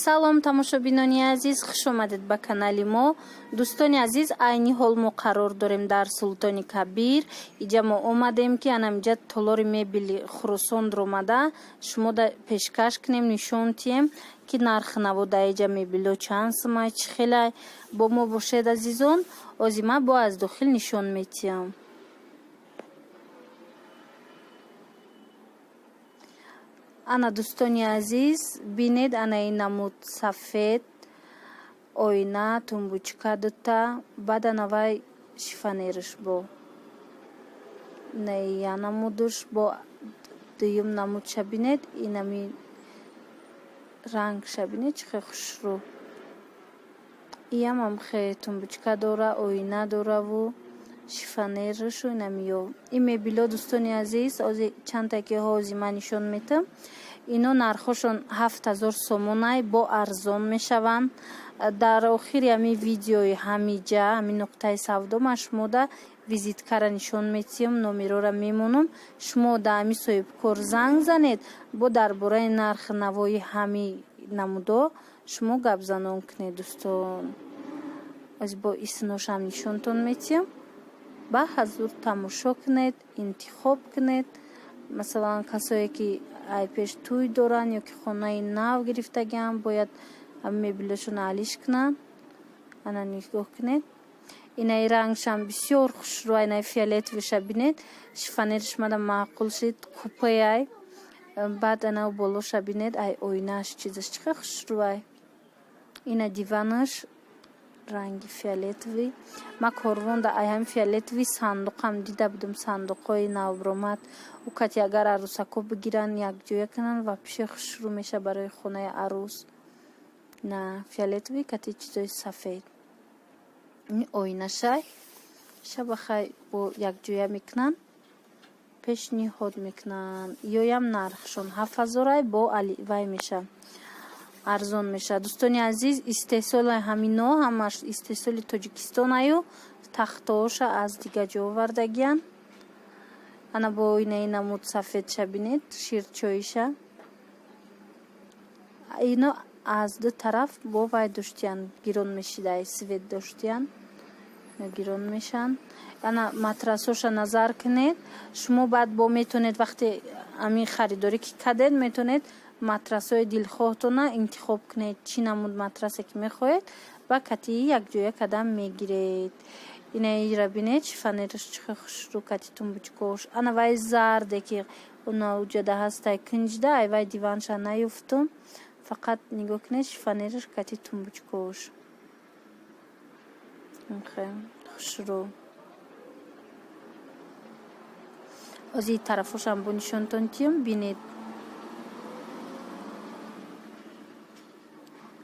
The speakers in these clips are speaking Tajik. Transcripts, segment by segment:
Салом, тамошобинони азиз, хуш омадед ба канали мо. Дӯстони азиз, айни ҳол мо қарор дорем дар Султони Кабир. Иҷа мо омадем, ки анамиҷа толори мебели Хуросон омада шумода пешкаш кунем, нишон тиҳем, ки нархи наво дар иҷа мебело чанд сумай, чӣ хелай. Бо мо бошед, азизон. Ози ман бо аз дохил нишон метиҳам. Ана, дӯстони азиз, бинед, ана ин намуд сафед, оина, тумбочка дута, баъд ана вай шифоньерш, бо я намудуш, бо дуюм намудша бинед, инами рангша бинед, чӣ хел хушрӯ. Иям ҳамхе тумбочка дора, оина дораву шифоньершу инамиё. Ин мебело, дӯстони азиз, ози чандта ки ҳози ман нишон метам, ино нархҳошон 7000 сомонай, бо арзон мешаванд. Дар охири ҳамин видеои ҳамиҷа, ҳамин нуқтаи савдо, ман шумода визиткара нишон метиҳам, номерора мемонам. Шумо да ҳамин соҳибкор занг занед, бо дар бораи нархи навои ҳамин намудо шумо гапзанон кунед, дӯстон. Ози бо исмношам нишонтон метиҳам. Ба ҳазур тамошо кунед, интихоб кунед. Масалан, касое ки ай пеш тӯй доранд ё ки хонаи нав гирифтагианд, бояд ҳамин мебелошонро алиш кунанд. Ана, нигоҳ кунед, инаи рангшам бисёр хушрӯ, инаи фиолетовыйша бинед, шифоньерш мада маъқул шид, купеяй. Баъд ана болоша бинед, ай оинааш, чизаш чӣ хел хушрӯай. Ина диванаш ранги фиолетовый. Ман корвонда ай ҳамин фиолетовый сандуқам дида будум, сандуқҳои навбиромад. Ӯ кати агар арӯсакҳо бигиранд, якҷоя кунанд, вообще хушрӯ мешавад барои хонаи арӯс. На фиолетовый кати чизои сафед. Ин оинашай, шабахай бо якҷоя мекунанд, пешниҳод мекунанд. Ёям нархшон 7000-ай, бо вай меша, арзон мешавад. Дӯстони азиз, истеҳсоли ҳамино ҳамаш истеҳсоли Тоҷикистонаю, тахтооша аз дигар ҷо овардагиянд. Ана, бо оинаи намуд сафедша бинед, ширчоиша. Ино аз ду тараф бо вай доштиянд, гирон мешидай, свет доштиянд, гирон мешаванд. Ана матрасоша назар кунед. Шумо баъд бо метавонед, вақте ҳамин харидорӣ ки кардед, метавонед матрасҳои дилхоҳтона интихоб кунед, чӣ намуд матрасе ки мехоҳед, ба катии якҷоя карда мегиред. Инаира бинед, шифоньераш чӣ хел хушрӯ, кати тумбочкош. Ана вай зарде ки унаҷода ҳастай, кунҷда, ай вай диванша наёфтум. Фақат нигоҳ кунед, шифоньераш кати тумбочкош хушрӯ. Ози тарафошам бо нишонтон тиём, бинед.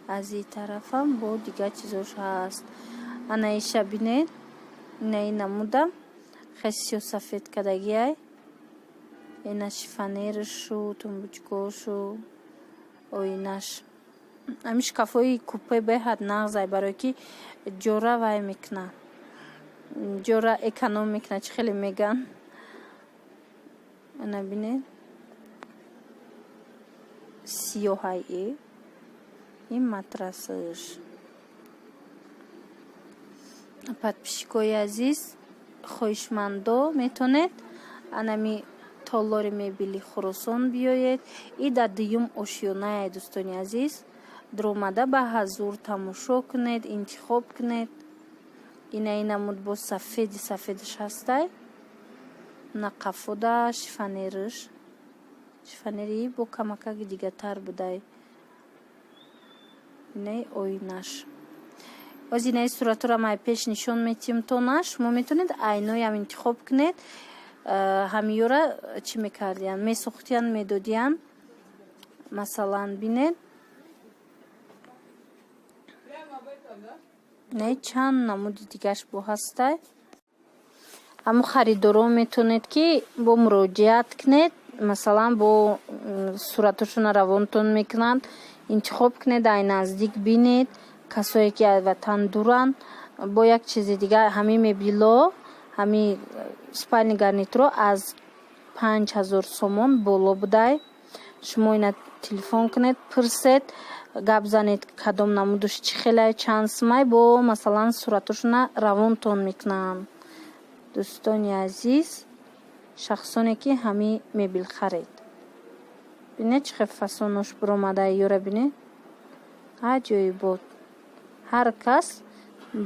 Аз ин тарафам бо дигар чизош ҳаст. Ана иша бинед, инаи намуда хел сиёсафед кардагиай, ина шифоньершу, тумбочкошу, оинаш. Ҳамин шкафҳои купе беҳад нағзай, барое ки ҷора вай мекунад, ҷора эконом мекунад, чӣ хеле мегӯянд. Ана бинед, сиёҳай ин матрасаш. Подписчикои азиз, хоҳишмандо метавонед анами толори мебели Хуросон биёед. И дар дуюм ошёнае, дӯстони азиз, дуромада ба ҳазур тамошо кунед, интихоб кунед. Инаи намуд бо сафеди сафедаш ҳастай, на қафода шифоньерш, шифоньери бо камакаки дигартар будай, инаи оинаш. Боз инаи суратҳоро ман пеш нишон метиҳам тона, шумо метавонед айноям интихоб кунед. Ҳамиёра чӣ мекардиянд, месохтиянд, медодиянд. Масалан, бинед, инаи чанд намуди дигаш бо ҳастай. Ҳамо харидорон метавонед ки бо муроҷиат кунед, масалан, бо суратҳошона равонтон мекунанд, интихоб кунед, ай наздик бинед, касое ки аз ватан дуранд. Бо як чизи дигар, ҳамин мебело, ҳамин спальный гарнитуро аз 5000 сомон боло будай. Шумо ина Телефон кунед, пурсед, гап занед, кадом намудуш чӣ хелай, чанд сумай, бо масалан суратошона равонтон мекунанд. Дӯстони азиз, шахсоне ки ҳами мебел харед. Бинед, чӣ хел фасонош биромада, ёра бинед. Аҷоибот. Ҳар кас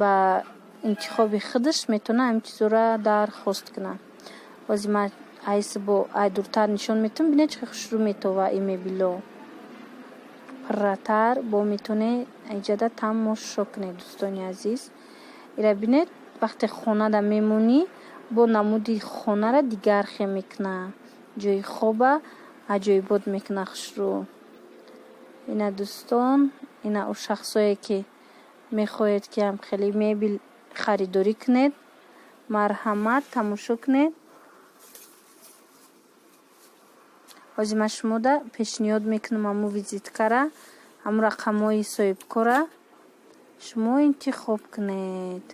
ба интихоби худаш метавонад ҳамин чизора дархост кунад. Ҳозир ман айси бо ай дуртар нишон метавам, бинед, чӣ хел хушрӯ метова ин мебело. Пурратар бо метавонед иҷода тамошо кунед, дӯстони азиз. Ира бинед, вақте хонада мемонӣ, бо намуди хонара дигар хел мекунад. Ҷои хоба аҷоибот мекунад хушрӯ. Ина дӯстон, ина ӯ шахсое ки мехоҳед ки ҳам хеле мебел харидорӣ кунед, марҳамат, тамошо кунед. Ҳозир ман шумода пешниҳод мекунам ҳамун визиткара, ҳамун рақамҳои соҳибкора шумо интихоб кунед.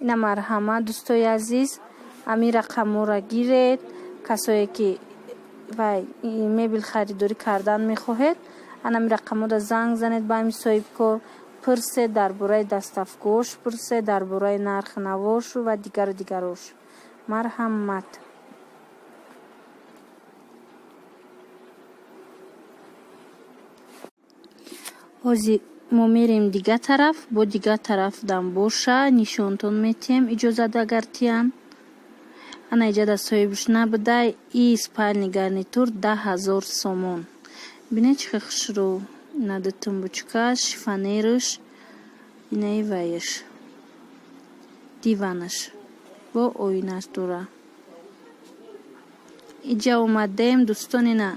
Ина марҳамат, дӯстои азиз, ҳамин рақамҳоро гиред. Касое ки вай мебел харидорӣ кардан мехоҳед, ана ҳамин рақамҳода занг занед ба ҳамин соҳибкор, пурсед дар бораи доставкаош, пурсед дар бораи нархи навошу ва дигару дигарош. Марҳамат. Ҳозир мо мерем дигар тараф, бо дигар тараф дам боша, нишонтон метиҳем, иҷозат агар тиҳанд. Ана иҷода соҳибш набудай, и спальный гарнитур 10 000 сомон. Бинед, чӣ хел хушрӯ. Ина ду тумбочка, шифоньерш, инаи вайш. Диванаш бо оинаш дора. Иҷа омадем, дӯстон, ина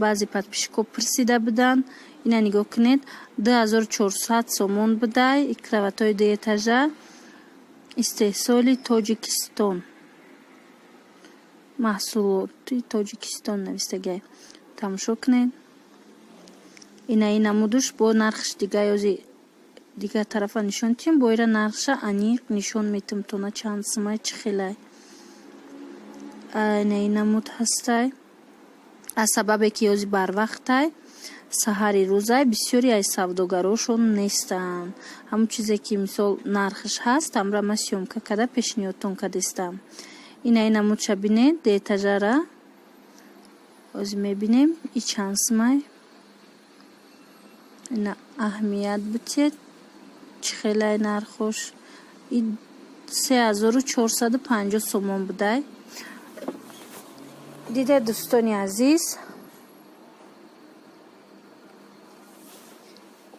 баъзе подписчикҳо пурсида буданд. Ина нигоҳ кунед, 2400 сомон будай, кроватҳои дуэтажа, истеҳсоли Тоҷикистон. Маҳсулоти Тоҷикистон навистагиай. Тамошо кунед. Ина ин намудуш бо нархш дига, ёзи дигар тарафа нишон тиҳем, бо ира нархша аниқ нишон метиҳем, тона чанд сумай, чӣ хелай. Ина ин намуд ҳастай. Аз сабабе ки ёзи барвақтай, саҳари рӯзай, бисёре аз савдогарошон нестанд. Ҳамон чизе ки мисол нархш ҳаст, ҳамра ман съёмка карда пешниҳодтон кардистам. Ина ин намудша бинед, дуэтажара. Ҳозир мебинем, и чанд сумай. Ина аҳамият битиҳед, чӣ хелай нархош. И 3450 сомон будай. Дидед, дӯстони азиз,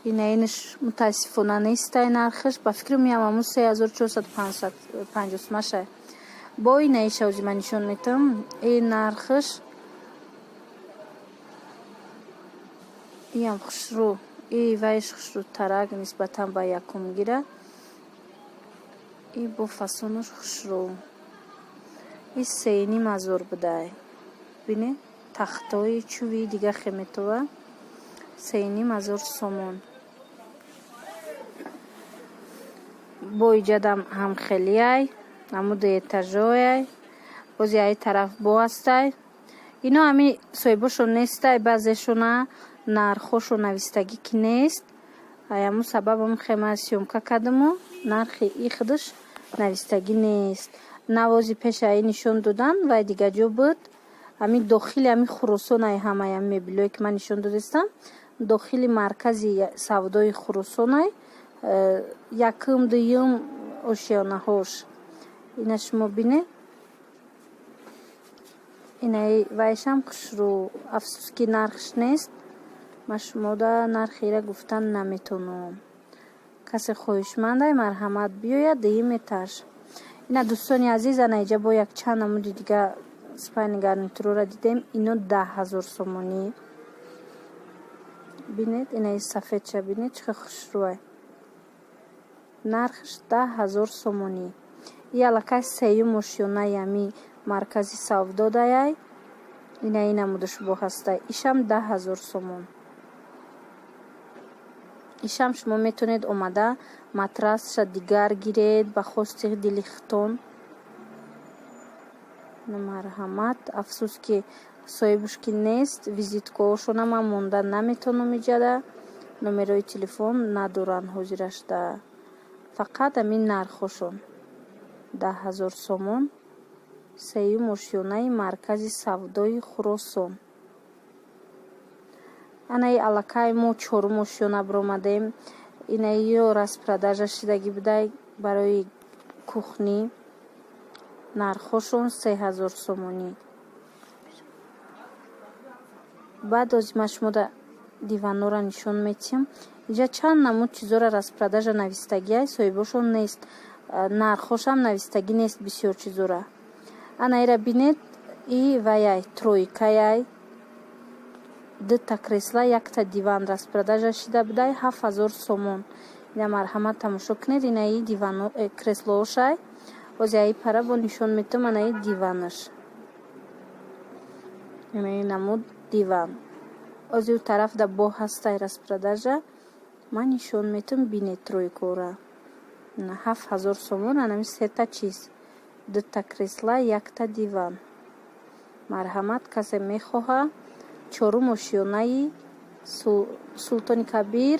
ина инаш мутаассифона нестай нархаш, ба фикри меям ҳамун 3450 сумашай. Бо инаиша ҳозир ман нишон метиҳам. Ин нархаш иам хушрӯ, и вайш хушрӯтарак нисбатан ба якумгира. И бо фасонаш хушрӯ. И 3500 будай. Бинед, тахтҳои чӯби дига хел метова. 3500 сомон. Бо иҷадам ҳамхелиай, ҳамун дуэтажояй. Бози ай тараф бо ҳастай. Ино ҳами соҳибошон нестай, баъзешона нархҳошон навистагӣ ки нест. Ай ҳамун сабаб ҳамун хел ман съёмка кардаму нархи и худаш навистагӣ нест. Навози пеша ай нишон додан, вай дигар ҷо буд. Ҳамин дохили ҳамин Хуросон ай ҳамаи ҳамин мебелҳое ки ман нишон додистам, дохили маркази савдои Хуросонай, якум, дуюм ошёнаҳош. Ина шумо бинед. Инаи вайшам хушрӯ. Афсӯс ки нархш нест. Ман шумода нархи ира гуфтан наметавонам. Касе хоҳишмандай, марҳамат, биёяд, дуюм этаж. Ина дӯстони азиз, ана иҷа бо якчанд намуди дига спальный гарнитурора дидем. Ино 10 000 сомонӣ. Бинед, инаи сафедша бинед, чӣ хел хушрӯай. Нархш 10 000 сомонӣ. И аллакай сеюм ошёнаи ҳами маркази савдо даяй. Ина ин намудаш бо ҳастай. Ишам 10 000 сомон. Ишам шумо метавонед омада матрасша дигар гиред ба хости дили худтон. Марҳамат. Афсӯс ки Соҳибуш ки нест, визиткаҳошона ман монда наметавонам. Иҷада номерои телефон надоранд ҳозирашда, фақат ҳамин нархҳошон 10 000 сомон. Сеюм ошёнаи маркази савдои Хуросон. Анаи аллакай мо чорум ошёна биромадем. Инаиё распродажа шидагӣ будай барои кухни, нархҳошон 3000 сомонӣ. Баъд ози ман шумода диванҳоро нишон метиҳам. Инҷа чанд намуд чизоро распродажа навистагиай, соҳибошон нест, нархҳошам навистагӣ нест бисёр чизора. Ана ира бинед, и ваяй тройкаяй, дута кресла, якта диван, распродажа шида будай, 7000 сомон. Ина марҳамат, тамошо кунед. Инаи дивано, креслоошай. Ози аи пара бо нишон метавам. Анаи диванаш, инаи намуд диван. Ози ӯ тараф да бо ҳастай распродажа, ман нишон метавам. Бинед, тройкора 7000 сомон. Анами сета чиз: дута кресла, якта диван. Марҳамат, касе мехоҳа, чорум ошёнаи Султони Кабир,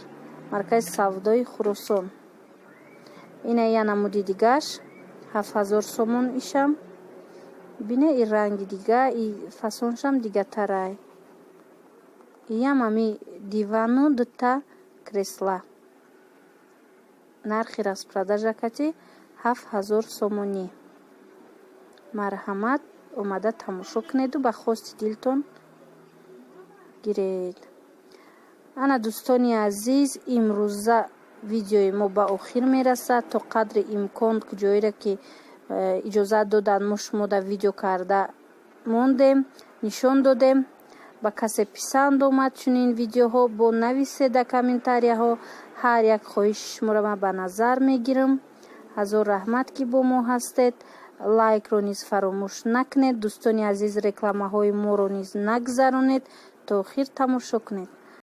маркази савдои Хуросон. Ина я намуди дигаш, 7000 сомон. Ишам бине, и ранги дига, и фасоншам дигатарай. Иям ами дивану дута кресла, нархи распродажа кати 7000 сомонӣ. Марҳамат, омада тамошо кунеду ба хости дилтон гиред. Ана, дӯстони азиз, имрӯза видеои мо ба охир мерасад. То қадри имкон, ҷоеро ки иҷозат доданд, мо шумода видео карда мондем, нишон додем. Ба касе писанд омад чунин видеоҳо, бо нависед дар комментарияҳо. Ҳар як хоҳиши шуморо ман ба назар мегирам. Ҳазор раҳмат, ки бо мо ҳастед. Лайкро низ фаромӯш накунед, дӯстони азиз. Рекламаҳои моро низ нагзаронед, то охир тамошо кунед.